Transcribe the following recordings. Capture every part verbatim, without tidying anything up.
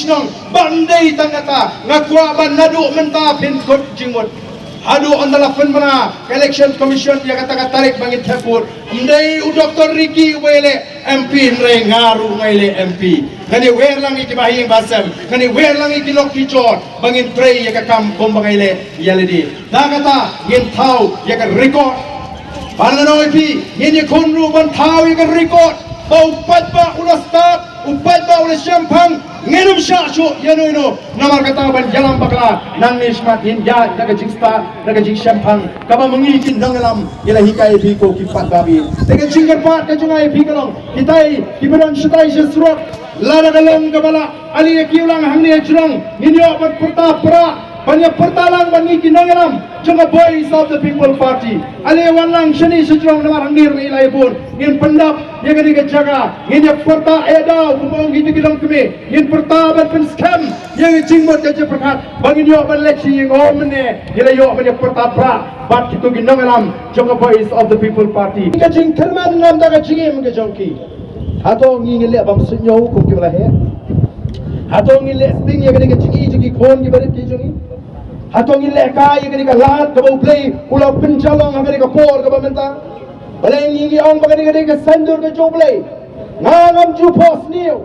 shnong, ba ym dei tang kata, nga kwah ba naduh mynta phin kut jingmut. Haduh ynda la pynbna ka Election Commission ïa kata ka tarik ba ngin thep vote, ym dei u Doctor Ricky uba ïaleh M P, hynrei nga ruh nga ïaleh M P. Ngan ïawer lang ïa ki bahaïing bahasem, ngan ïawer lang ïa ki lok ki jor, ba ngin trei ïa ka kam kumba nga ïaleh ïa lade. Da kata ngin thaw ïa ka record. Ban la ong ïa phi, ngin ïakhun ruh ban thaw ïa ka record ba u paidbah u la stad, u paidbah u la shemphang, ngin ym shah shuh ïa no ïa no. Namar kata ban ïalam bakla, nangne shakhmat ngin ïaid da ka jingstad, da ka jingshemphang kaba ma ngi ki nongïalam ngi la hikai ïa phi ko ki paidbah. Da ka jingkyrpad ka jong nga ïa phi ka long, kitai kiba don shatai sha surok, lada ka long kaba lah, ale ïa kiew lang hangne ha jrong, ngin ïoh ban pyrta pra, ban ïa pyrta lang bad ngi ki nongïalam jong ka Voice of the People Party. Ale wan lang shane sha jrong namar hangne ruh ngi la ïa bun. Ngin pyndap ïa kane ka jaka, ngin ïa pyrta, eh, daw kumba ong kito ki longkmie, ngin pyrta ban pynskhem ïa ka jingmut ka jingpyrkhat ba ngin ïoh ban leit sha ïing. Ym ne ngi la ïoh ban ïa pyrta pra bad kito ki nongïalam jong ka Voice of the People Party. Ka jingkyrmen namar ka jingim ka jong ki. Hato ngi ngin leh bam sñiaw kum kiba la heh? Hato ngin leh sting ïa kane ka jingim jong ki khun kiba rit ki jong ngi? Hato ngin leh kai ïa kane ka lad kaba U Blei u la pynjalong ha kane ka por kaba mynta? Balei ngi ngi ong ba kane ka dei ka saiñdur ka jong U Blei? Nga ngam ju phohsniew.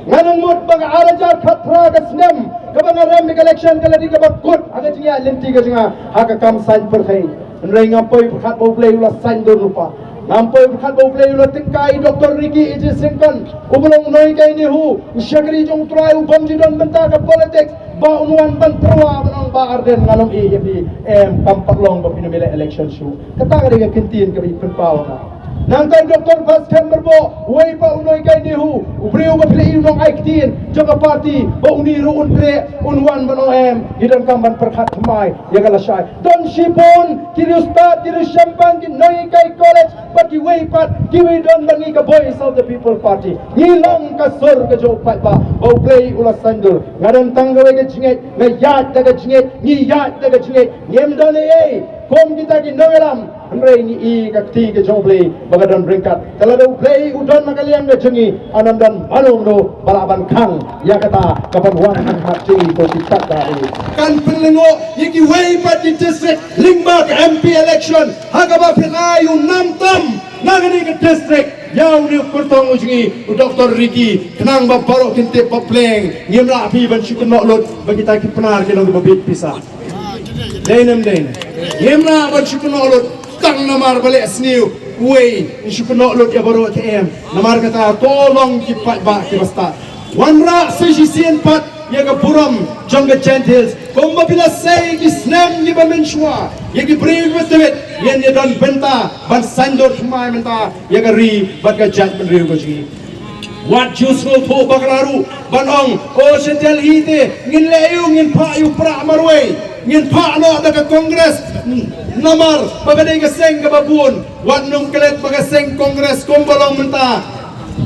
Nga nang mut ba ka ar hajar khatphra ka snem kaba nga rem ïa ka election ka la dei kaba kut ha ka jingïaid lynti ka jong nga ha ka kam saiñ pyrthei. Hynrei ngam poi pyrkhat ba U Blei u la saiñdur lypa. Ngam poi pyrkhat ba U Blei u la tyngkai Doctor Ricky A J Syngkon, uba long u nonghikai NEHU, u shakri jong U Trai u bym ju don bynta ka politics, ba un wan ban pyrwa ban ong Bah Ardent ngan ym ïeh ïa phi. Em, kam pat long ba phin ym leh election shuh. Kata ka dei ka ktien kaba i pynpaw ka. Nangta Doctor Bhaskar Myrboh, uwei pat u nonghikai NEHU, u briew ba phi la ïohi u nongai ktien jong ka party, ba une ruh un treh, un wan ban ong em, ngi donkam ban pyrkhat thymmai ïa ka lashai. Don shibun ki riewstad, ki riewshemphang, ki nonghikai college bad kiwei pat kiwei don bad ngi ka Voice of the People Party. Ngi long ka sur ka jong u paidbah ba U Blei u la saiñdur. Nga don tang kawei ka jingngeit, nga ïaid da ka jingngeit, ngi ïaid da ka jingngeit. Ngim don ei ei kum kita ki nongïalam, hynrei ngi i ka kti ka jong U Blei ba ka don ryngkat. Te lada U Blei u don na ka liang ka jong ngi, ym don mano mano ba lah ban khang ïa kata ka ban wan ha ka jong ngi ko ki paidbah. Kan pynlyngngoh ïa kiwei pat ki district lyngba ka M P election, ha kaba phin ai u nam tam na kane ka district ïa une u kyrtong u jong ngi u Doctor Ricky, khnang ba baroh kin tip ba pleng ngim lah phi ban shu kynnoh lut ba kita ki Pnar ki long kiba bit pisa. Dei ne ym dei? Ngim lah ban shu kynnoh lut tang namar ba leh sniew uwei, shu kynnoh lut ïa baroh te em. Namar kata to long ki paidbah kiba stad. Wanrah sa shisien pat ïa ka burom jong ka Jaintia Hills, kumba phi la sei ki snem kiba mynshuwa, ïa ki briew kiba tbit, ngin ïa don bynta ban saiñdur thymmai mynta ïa ka ri bad ka jaitbynriew ka jong ngi. Wat ju sngewthuh bakla ruh ban ong, o sha Delhi te ngin leh ïa u, ngin phah ïa u prah marwei, ngin phah noh da ka Congress, namar ba ka dei ka seng kaba bun. Wat nym klet ba ka seng Congress kumba long mynta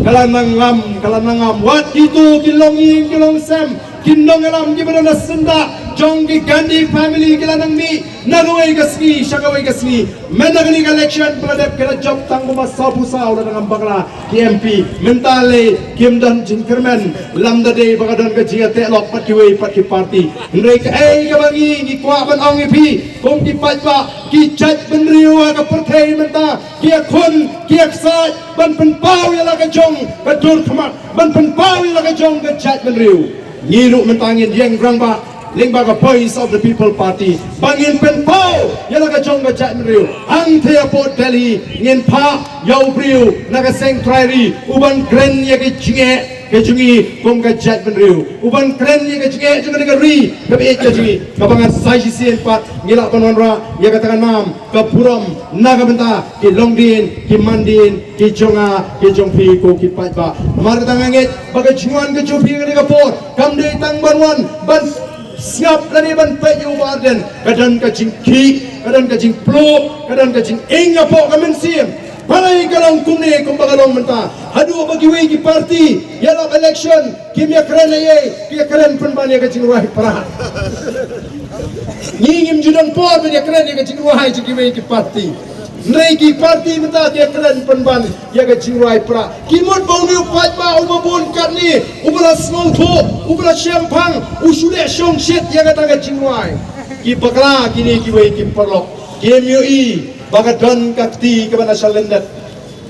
ka la nang ngam, ka la nang ngam. Wat kito ki longïing ki longsem, ki nongïalam kiba don na syndah jong ki Gandhi family ki la nang mih na kawei ka sngi sha kawei ka sngi. Mynta kane ka election ba la dep ka la jop tang kumba sawphew saw la nang ngam bakla ki M P. Mynta lei kim don jingkyrmen, lymda dei ba ka don ka jingïateh lok pat kiwei pat ki party. Hynrei kaei kaba ngi ngi kwah ban ong ïa phi kum ki paidbah, ki jaitbynriew ha ka pyrthei mynta ki ïakhun, ki ïaksaid ban pynpaw ïa la ka jong ka dur khmat, ban pynpaw ïa la ka jong ka jaitbynriew. Ngi ruh mynta ngin ïeng rangbah lyngba ka Voice of the People Party ba ngin pynpaw ïa la ka jong ka jaitbynriew. Hangtei hapoh Delhi ngin phah ïa u briew na ka seng trai ri uban kren ïa ka jingeh ka jong ngi kum ka jaitbynriew, uban kren ïa ka jingeh jong ka ri kaba ïeit ka jong ngi, kaba ngan sa shisien pat ngi lah ban wanrah ïa kata ka nam ka burom na ka bynta ki longdien ki mandien ki jong nga ki jong phi ko ki paidbah. Namar kata nga ngeit ba ka jingwan ka jong phi ha kane ka por kam dei tang ban wan ban sngap lane ban peit ïa u Bah Ardent. Ka don ka jingkhih, ka don ka jingpluh, ka don ka jinging hapoh ka mynsiem. Balei ka long kumne kumba ka long mynta? Haduh ba kiwei ki party ïalap election kim ïakren ei ei, ki ïakren pynban ïa ka jingrwai prah. Ngi ngim ju don por ban ïakren ïa ka jingrwai jong kiwei ki party. Hynrei ki party mynta ki kren pynban ïa ka jingrwai prah. Ki mut ba une u paidbah uba bun katne, uba la sngewthuh, uba la shemphang, u shu leh shongshit ïa kata ka jingrwai. Ki bakla kine kiwei ki paralok, kim ïohi ba ka don ka kti kaba na shalyndet.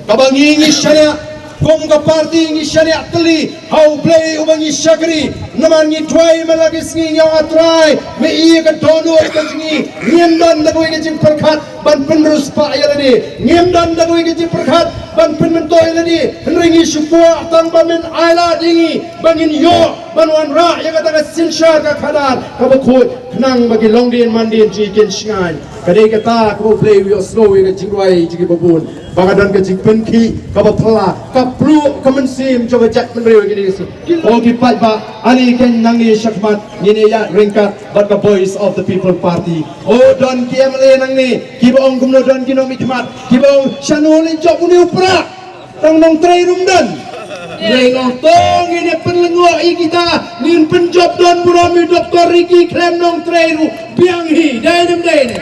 Kaba ngi ngi shaniah, kum ka party ngi shaniah tylli ha U Blei uba ngi shakri. Namar ngi duwai man la ki sngi, ngi ong, A Trai, me i ïa ka dohnud ka jong ngi. Ngim don da kawei ka jingpyrkhat ban pynriewspah ïa lade. Ngim don da kawei ka jingpyrkhat ban pynmyntoi ïa lade. Hynrei ngi shu kwah tang ba men ailad ïa ngi ba ngin ïoh ban wanrah ïa kata ka synshar ka khadar kaba khuid, khnang ba ki longdien mandien jong ngi kin shngaiñ. Ka dei kata kaba U Blei u ïohsngew ïa ka jingrwai jong kiba bun, ba ka don ka jingpynkhih kaba phylla, ka pluh ka mynsiem jong ka jaitbynriew ïa kine ki sngi. O ki paidbah, ale keiñ nangne shakhmat ngin ïa ïaid ryngkat bad ka Voice of the People Party. O don ki M L A nangne kiba ong kumno, don ki nongmihkhmat kiba ong shano leh jop une u prah. Tang Nongtrei ruh ym don. Ngi ong to ngin ïa pynlyngngoh ïa kita, ngin pynjop don burom ïa u Doctor Ricky Khlem Nongtrei ruh biang hi, dei ne ym dei ne.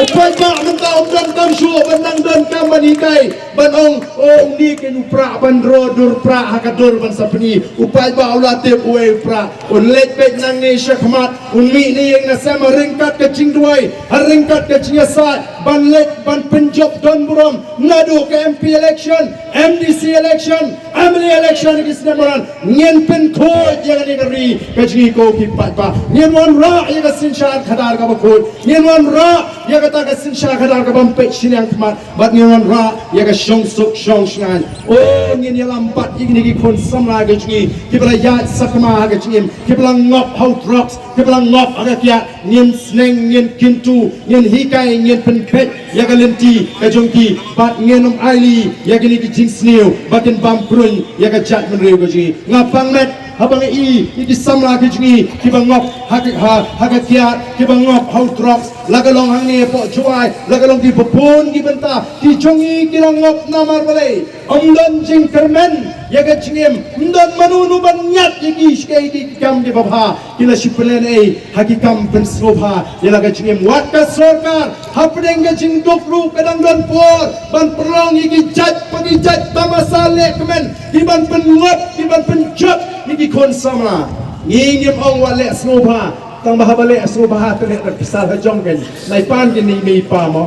U paidbah mynta um don kam shuh ban nang don kam ban hikai, ban ong, o, une keiñ u prah ban roi dur prah ha ka dur ban sa pyni. U paidbah u la tip uwei u prah. Un leit beit nangne shakhmat, un mih na ïing na sem ha ryngkat ka jingduwai, ha ryngkat ka jingïasaid, ban leit ban pynjop don burom naduh ka M P election, M D C election, M L A election, ki snem madan. Ngin pynkhuid ïa kane ka ri ka jong ngi ko ki paidbah. Ngin wanrah ïa ka synshar khadar kaba khuid. Ngin wanrah ïa kata ka synshar khadar kaba ym peit shiliang khmat. Bad ngin wanrah ïa ka shongsuk shongshngaiñ. O, ngin ïalam pat ïa kine ki khun samla ka jong ngi kiba la ïaid sakma ha ka jingim, kiba la ngop ha u drugs, kiba la ngop ha ka kiad. Ngin sneng, ngin kyntu, ngin hikai, ngin pynpeit ïa ka lynti ka jong ki. Bad ngin ym ailad ïa kine ki jingsniew ba kin bam kruiñ ïa ka jaitbynriew ka jong ngi. Nga pang met haba nga i ïa ki samla ki jong ngi kiba ngop ha ka, ha, ha ka kiad, kiba ngop ha u drugs, la ka long hangne hapoh Jowai, la ka long kiba bun ki bynta, ki jong ngi ki la ngop namar balei? Ym don jingkyrmen ïa ka jingim, ym don mano mano ban ñiad ïa ki sha ki kam kiba bha. Ki la shu pynlehnohei ha ki kam pynsngewbha ïa la ka jingim. Wat ka sorkar hapdeng ka jingduk ruh ka dang don por ban pynlong ïa ki jait pa ki jait tamasa lehkmen, ki ban pynngop, ki ban pynjot ïa ki khun samla. Ngi ngim ong wat leh sngewbha, tang ba haba leh sngewbha te leh da pisa la jong keiñ. Nai pan kine i mei i pa mo.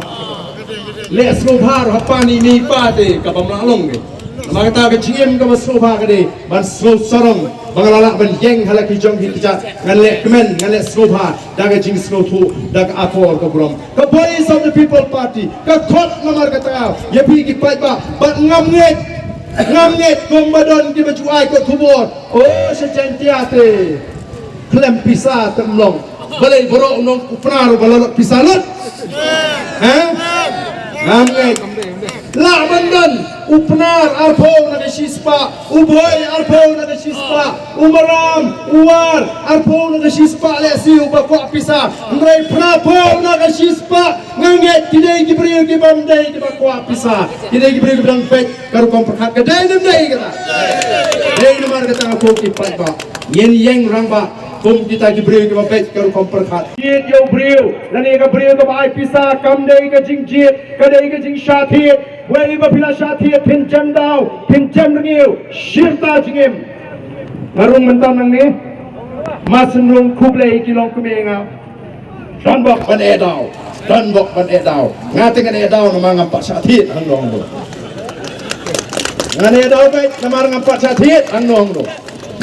Leh sngewbha ruh ha pan i mei i pa te kaba ym lah long keiñ. Namar kata ka jingim kaba sngewbha ka dei ban sngew sarong ba nga la lah ban ïeng ha la ki jong ki kjat, ngan leh kmen, ngan leh sngewbha da ka jingsngewthuh, da ka akor ka burom. Ka Voice of the People Party ka khot namar kata ïa phi ki paidbah, bad ngam ngeit, ngam ngeit kumba don kiba ju ai ka khubor, o, sha Jaintia te khlem pisa te ym long. Balei baroh u nong u Pnar ba la lot pisa lut? Ha? Ngam ngeit. Lah ban don u Pnar arphew na ka shispah, u Bhoi arphew na ka shispah, u Maram, u War arphew na ka shispah, lehse uba kwah pisa. Hynrei Pnar arphew na ka shispah, nga ngeit ki dei ki briew kiba ym dei kiba kwah pisa. Ki dei ki briew kiba dang peit ka rukom pyrkhat, ka dei ne ym dei kata? Dei. Namar kata nga pyrkhat ki paidbah, ngin ïeng rangbah kum kita ki briew kiba peit ka rukom pyrkhat. Jied ïa u briew lane ka briew kaba ai pisa kam dei ka jingjied, ka dei ka jingshah thied. Wei ba phi la shah thied phin jem daw, phin jem rngiew, shirta jingim. Nga rung mynta nangne, ma sngewrung khublei ki longkmie nga. Don bok ban eh daw. Don bok ban eh daw. Nga te ngan eh daw namar ngam pat shah thied hangno hangno. Ngan eh daw beit namar ngam pat shah thied hangno hangno.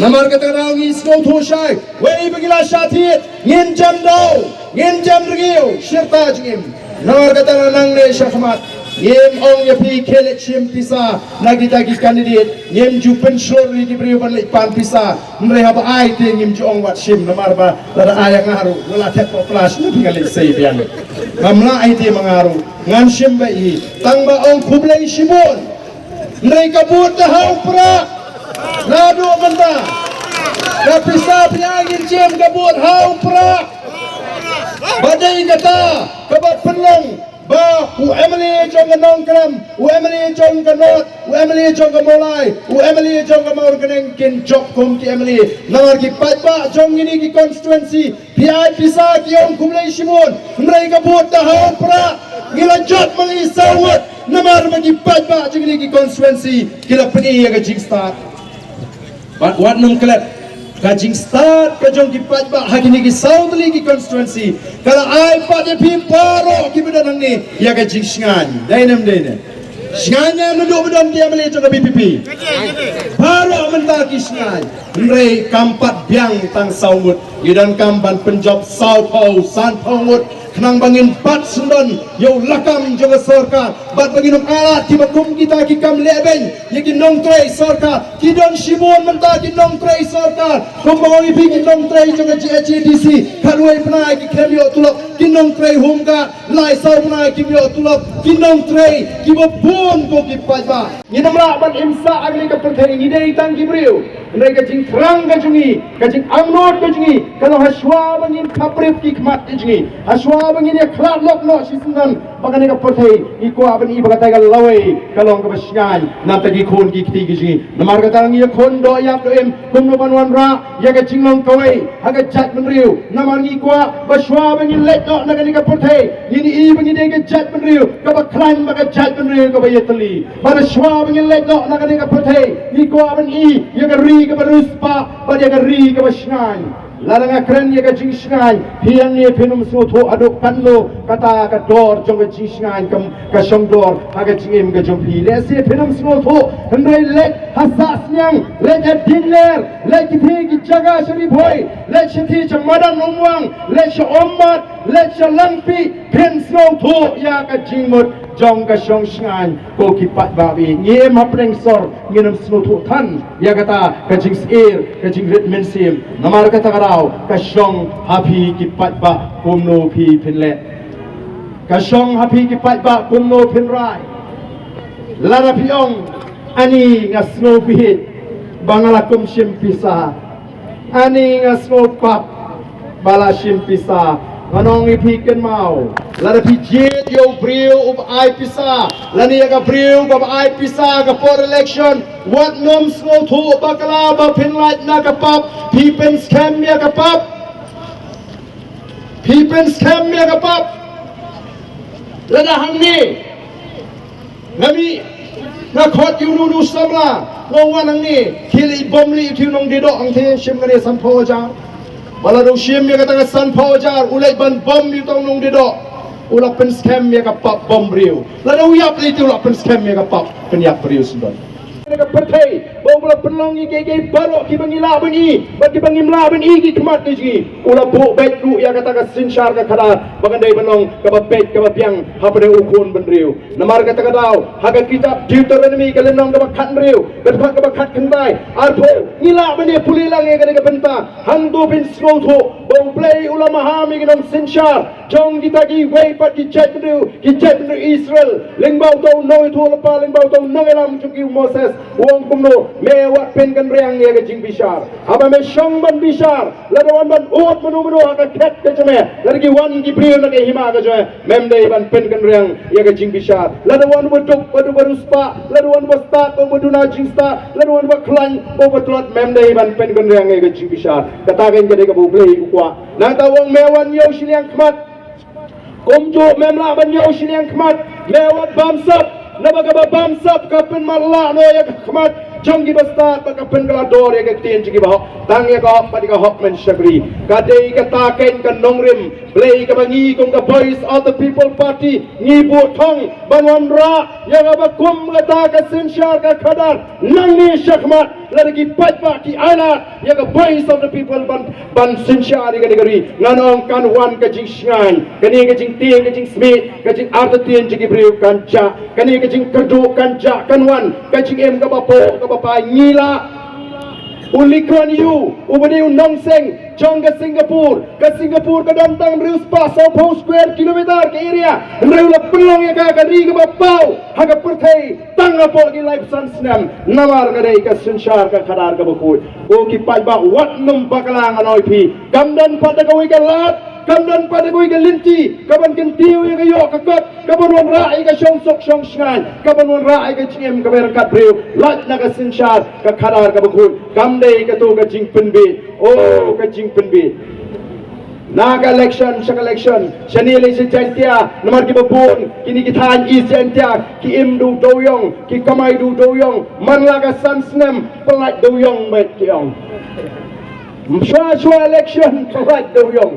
Namar kata ka daw ngi sngewthuh shai. Wei ba ngi la shah thied ngin jem daw, ngin jem rngiew, shirta jingim. Namar kata la nangne shakhmat ngim ong ïa phi khie leit shim pisa na kita ki candidate. Ngim ju pynshur ïa ki briew ban leit pan pisa. Hynrei haba ai te ngim ju ong wat shim namar ba lada ai ïa nga ruh nga la thep pop flash na phi nga leit sei biang. Ngam lah ai te ma nga ruh ngan shim beit hi. Tang ba ong khublei shibun. Hynrei ka vote te ha u prah. Naduh mynta ka pisa phi ai ngin shim, ka vote ha u prah. Ba dei kata kaba pynlong ba u M L A jong ka Nongkrem, u M L A jong ka North, u M L A jong ka Mawlai, u M L A jong ka Mawryngkneng kin jop kum ki M L A. Namar ki paidbah jong kine ki constituency phi ai pisa ki ong khublei shibun, hynrei ka vote te ha u prah. Ki la jot ma ngi saw ngut namar ma ki paidbah jong kine ki constituency ki la pyni ïa ka jingstad. Bad wat nym klet, ka jingstad ka jong ki paidbah ha kine ki saw tylli ki constituency ka la ai pat ïa phi baroh kiba don hangne ïa ka jingshngaiñ. Dei ne em dei ne? Shngaiñ ne em naduh ba don ki M L A jong ka V P P? Baroh mynta ki shngaiñ. Hynrei kam pat biang tang saw ngut. Ngi donkam ban pynjop sawphew sanphew ngut khnang ba ngin bat syndon ïa u lakam jong ka sorkar bad ba ngin ym ailad kiba kum kita ki kam lehbeiñ ïa ki nongtrei sorkar. Ki don shibun mynta ki nongtrei sorkar, kumba ong ïa phi, ki nongtrei jong ka G H A D C. Khatwei bnai ki khlem ïoh tulop, ki nongtrei home guard lai saw bnai kim ïoh tulop, ki nongtrei kiba bun ko ki paidbah. Ngin ym lah ban im sah ha kane ka pyrthei, ngi dei tang ki briew. Hynrei ka jingthrang ka jong ngi, ka jingangnud ka jong ngi ka long hashwa ba ngin khaprip ki khmat ka jong ngi, hashwa ba ngin ïa khlad lok noh shisyndon ba kane ka pyrthei ngi kwah ban i ba kata ka lawei ka long kaba shngaiñ na bynta ki khun ki kti ki jong ngi. Namar kata ngi ïakhun doh ïap doh im kumno ban wanrah ïa ka jinglong kawei ha ka jaitbynriew. Namar ngi kwah ba shuwa ba ngin leit noh na kane ka pyrthei ngin i ba ngi dei ka jaitbynriew kaba khlaiñ bad ka jaitbynriew kaba ïatylli. Bad shuwa ba ngin leit noh na kane ka pyrthei ngi kwah ban i ïa ka ri kaba riewspah bad ïa ka ri kaba shngaiñ. Lada nga kren ïa ka jingshngaiñ, phi hangne phin ym sngewthuh haduh katno kata ka dor jong ka jingshngaiñ ka, ka shong dor ha ka jingim ka jong phi. Lehse phin ym sngewthuh, hynrei leit ha Sahsniang, leit ha Dienler, leit kitei ki jaka sha Ri Bhoi, leit shatei sha Madan Umwang, leit sha Ummat, leit sha Langpih, phin sngewthuh ïa ka jingmut jong ka shong shngaiñ. Ko ki paidbah, ngi im hapdeng sor, ngin ym sngewthuh than ïa kata ka jingsyier, ka jingrit mynsiem. Namar kata ka daw ka shong ha phi ki paidbah kumno phi phin leh. Ka shong ha phi ki paidbah kumno phin rai. Lada phi ong, ani nga sngew phi ba nga la kum shim pisa. Ani nga sngew pap ba la shim pisa. Ngan ong ïa phi kynmaw, lada phi jied ïa u briew uba ai pisa lane ïa ka briew kaba ai pisa ka por election, wat nym sngewthuh bakla ba phin lait na ka pap. Phi pynskhem ïa ka pap. Phi pynskhem ïa ka pap. Lada hangne nga mih, nga khot ïa uno uno u samla, nga wan hangne, khie leit bom leit ïa u nongdie doh hangtei, shim kane sanphew hajar. Ba lada u shim ïa kata ka sanphew hajar u leit ban bom ïa uta u nongdie doh, u la pynskhem ïa ka pap bom briew. Lada u ïap leit te u la pynskhem ïa ka pap pynïap briew syndon. Kane ka pyrthei ba u la pynlong ïa kiei kiei baroh kiba ngi lah ban i bad kiba ngim lah ban i ki khmat ki jong ngi. U la buh beit ruh ïa kata ka synshar ka khadar ba kan dei ban long kaba beit kaba biang hapdeng u khun bynriew. Namar kata ka daw ha ka kitab Deuteronomi ka lynnong kaba khathynriew, ka dkhot kaba khatkhyndai, arphew, ngi lah ban ïa pule lang ïa kane ka bynta. Hangto phin sngewthuh ba U Blei u la maham ïa ki nongsynshar jong kita kiwei pat ki jaitbynriew, ki jaitbynriew Israel. Lyngba uta u nongïathuhlypa, lyngba uta u nongïalam jong ki, u Moses, u ong kumno, me wat pynkynriang ïa ka jingbishar. Haba me shong ban bishar, lada wan ban ud mano mano ha ka khet ka jong me, lada ki wan ki briew na ka hima ka jong me, mem dei ban pynkynriang ïa ka jingbishar. Lada wan ba duk ba duk ba riewspah, lada wan ba stad ba ba duna jingstad, lada wan ba khlaiñ ba ba tlot, mem dei ban pynkynriang ïa ka jingbishar. Kata kein ka dei kaba U Blei u kwah. Nangta u ong me wan ïew shiliang khmat. Kumjuh mem lah ban ïew shiliang khmat, me wat bamsap. Naba kaba bamsap ka pynmatlah noh ïa ka khmat jong kiba stad bad ka pynkylla dor ïa ka ktien jong kiba hok. Tang ïa ka hok bad ïa ka hok men shakri. Ka dei kata kein ka nongrim Blei kaba ngi kum ka Voice of the People Party ngi buh thong ban wanrah ïa kaba kum kata ka synshar ka khadar nangne shakhmat. Lada ki paidbah ki ailad ïa ka Voice of the People ban, ban synshar ïa kane ka ri, ngan ong kan wan ka jingshngaiñ. Kane ka jingtieng ka jingsmit, ka jingartatien jong ki briew kan jah. Kane ka jingkyrduh kan jah, kan wan ka jingim kaba poh kaba pai. Ngi lah. U Lee Kuan Yew uba dei u nongseng jong ka Singapore, ka Singapore ka don tang hynriew spah sawphew square kilometer ka area, hynrei u la pynlong ïa ka ka ri kaba paw ha ka pyrthei tang hapoh ki laiphew san snem. Namar ka dei ka synshar ka khadar kaba khuid. Ko ki paidbah, wat nym bakla, ngan ong ïa phi, kam don pat da kawei ka lad, kam don pat da kawei ka lynti kaban kyntiew ïa ka ïoh ka kot, kaban wanrah ïa ka shongsuk shongshngaiñ, kaban wanrah ïa ka jingim kaba ryngkat briew. Lait na ka synshar ka khadar kaba khuid. Kam dei kato ka jingpynbiej. Oh, ka jingpynbiej. Na ka election sha ka election, shane lei sha Jaintia, namar kiba bun kine ki thaiñ East Jaintia ki im da u dewiong, ki kamai da u dewiong. Man la ka san snem, pyllait dewiong beit ki ong. Shuwa shuwa election, pyllait dewiong.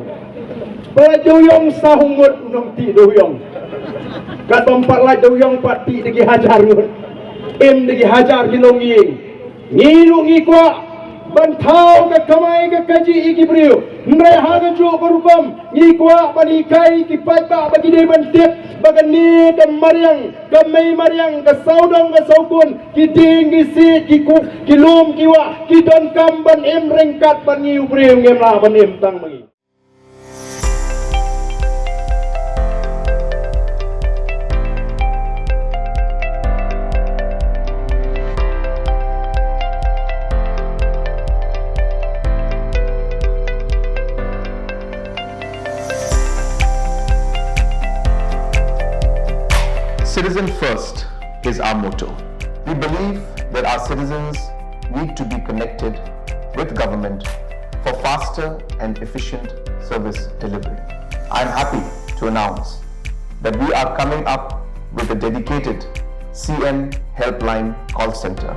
Pyllait dewiong, sa hynñiew ngut u nongtih dewiong. Katba ym pat lait dewiong pat, tih da ki hajar ngut, im da ki hajar ki longïing. Ngi ruh ngi kwah ban thaw ka kamai ka kajih ïa ki briew. Hynrei ha kajuh ka rukom ngi kwah ban hikai ki paidbah ba ki dei ban tip ba kane ka mariang, ka mei mariang, ka sawdong ka sawkun, ki dieng ki siej, ki kut ki lum ki wah, ki donkam ban im ryngkat bad ngi, u briew ngim lah ban im tang ma ngi. Citizen first is our motto. We believe that our citizens need to be connected with government for faster and efficient service delivery. I am happy to announce that we are coming up with a dedicated C M Helpline call center.